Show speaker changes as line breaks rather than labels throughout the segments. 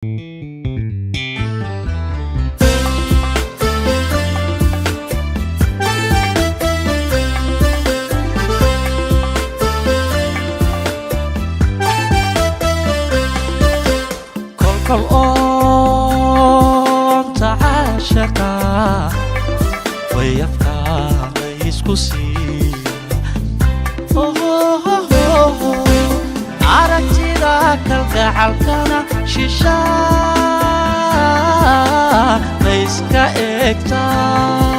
Kolkol oonta caashaqa way afkaa la isku siiya. Aragtida kalgacalkana shishaa layska eegtaa.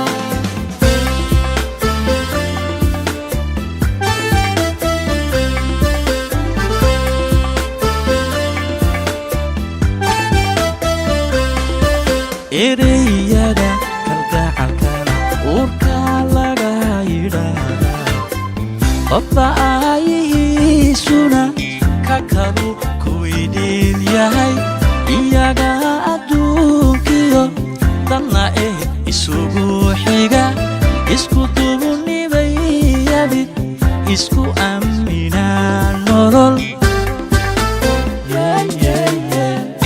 Ereyada kalgacalkana uurka laga yidhaahdaa, qofba aayihiisuna ka kalu ku idhiil yahay. Iyaga adduunkiyo dadna eh isugu xiga, isku dubunibayabid, isku amminaa nolol.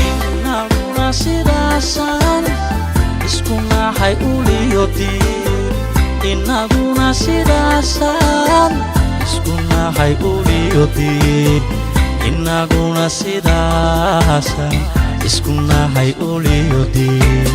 Inaguna sidaasaan isku nahay uliyo diir. Inaguna sidaasaan isku nahay uliyo diir. Inaguna sidaasaan isku nahay uliyo diir.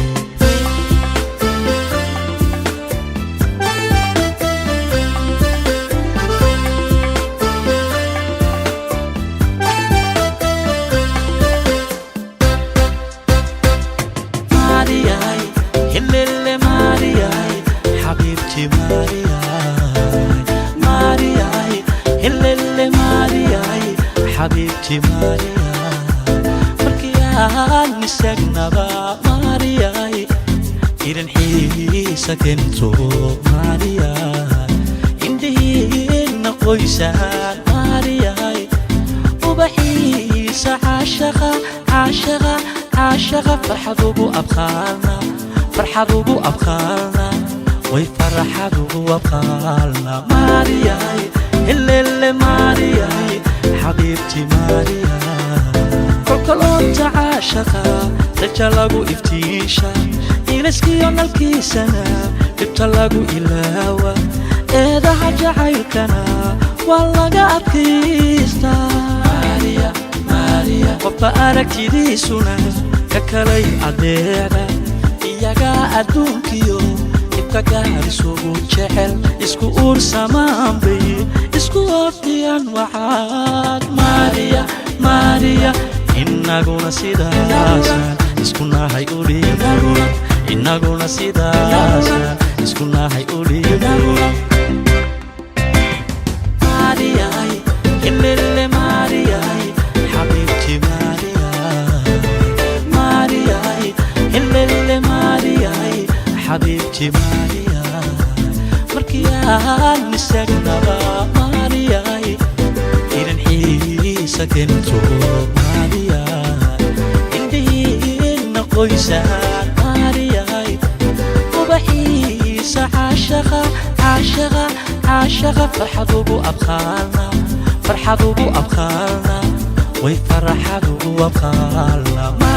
Maariyay, helele Maariyay, xabiibti Maariyay, Maariyay, helele Maariyay, xabiibti Maariyay. Markii aan isagnaba Maariyay, irin xiisa keento Maariyay, indhihiina qoysaan Maariyay, ubaxiisa caashaqa, caashaqa, caashaqa, farxad ugu abqaalna, farxad ugu abqaalna, way farxad ugu abqaalna. Maariyay, helele Maariyay, xabiibti Maariyay. Kolkoloonta caashaqa raja lagu iftiisha, ilaskiyo nalkiisana dhibta lagu ilaawa, eedaha jacaylkana waa laga adkaystaa. Qofba aragtidiisuna ka kalay adeecda, iyagaa adduunkiyo ibka gaar isugu jecel, isku uursamaan bay isku oofiyaan waxaad. Maariya, Maariya, inaguna sidaasaan isku nahay uliyo, inaguna sidaasaan isku nahay uliyo. Maariyay, helele Maariyay, xabiibti Maariyay, Maariyay, helele Maariyay, xabiibti Maariyay. Markii aan isagnaba Maariyay, irin xiisa keento Maariyay, indhihiina qoysaan Maariyay, ubaxiisa caashaqa, caashaqa, caashaqa, farxad ugu abqaalna, farxad ugu abqaalna, way farxad ugu abqaalna.